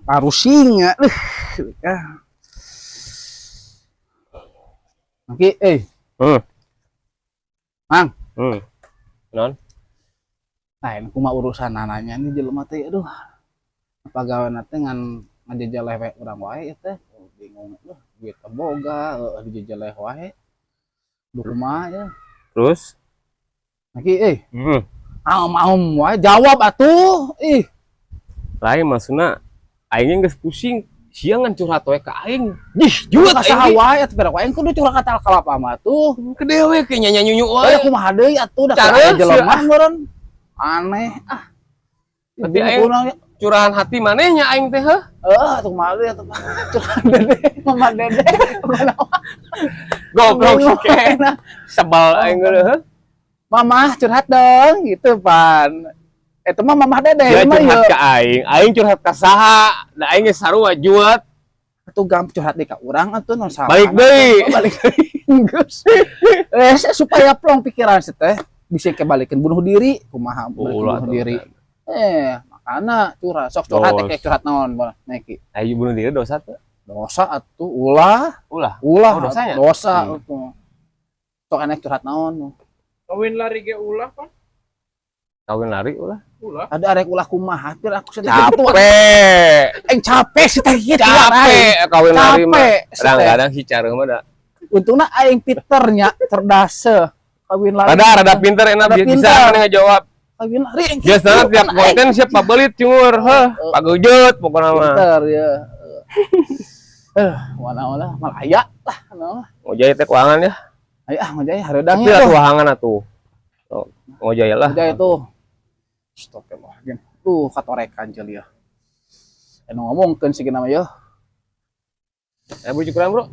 Parusing ya. Ya. Oke, eh. Mang. Non? Nah, ini kumaha urusan nanya nih jelema teh, aduh. Pagawean teh ngan ngajejeleh we urang wae ieu teh. Oh, bingung lah, duit teu boga, heueuh dijejeleh wae. Duh, kumaha ya. Terus? Maki eh. Aum-aum wae jawab atuh. Ih, Lain maksudna aing geus pusing, sia ngan curhat we ka aing. Jih, jual juet ka saha aing. Wae atuh, perak wae kudu curhat ka kalapa mah tuh. Ke dewe ke nyanya nyunyu Eh, wae. Kumaha deui atuh, da Cara aya jelema meureun. Aneh ah. Tapi aing curahan hati manehnya aing teh heuh. Eh, atuh kumaha deui atuh. Curhat Dede, Mama Dede. Goblok sih ke. Sebel aing geus heuh. Mama curhat dong gitu pan. Itu mah Mama Dede Dia mah curhat ieu. Ka aing, aing curhat ka saha? Da aing geus sarua juet. Atuh gam curhat deui ka urang atuh, non salah. Balik deui. Oh, balik deui. Geus. Eh, supaya plong pikiran sih teh bisa kebalikin bunuh diri, kumaha balikin Ulah bunuh tuh. diri. Eh, makana curhat, sok curhat Dos. Teh curhat naon boleh Neki. Ayo, bunuh diri dosa tuh. Dosa atuh, ulah. Ulah. Ulah. Oh, dosanya? Dosa atuh. Sok enek curhat naon. Kawin lari ge ulah kan? Kawin lari ulah. Ulah. Ada arek ulah kumaha pir aku sih. Capek. Aing capek sih teh kieu. Capek kawin lari mah. Capek sih teh. Kadang-kadang si cara mah da. Untungna aing pinternya, cerdas kawin lari. Rada rada pinter enak Rada bisa pinter. Mana ngejawab. Kawin lari aing Biasanya kitu, tiap kan aing konten siap pabelit cungur, heuh, pageujut pokokna mah. Pinter ya. Eh, mana mana malah aya lah nah. Ngojay teh kuangan ya. Ayo ah, ngojay hareudang Tapi ya atuh tuh. wahangan atuh. Oh, ngojay lah. Ngojay tuh. Astagfirullahaladzim. Tuh katorekan jel ya. Anu ngomongkeun sih nama ya. Eh, Bu, cukuran, Bro.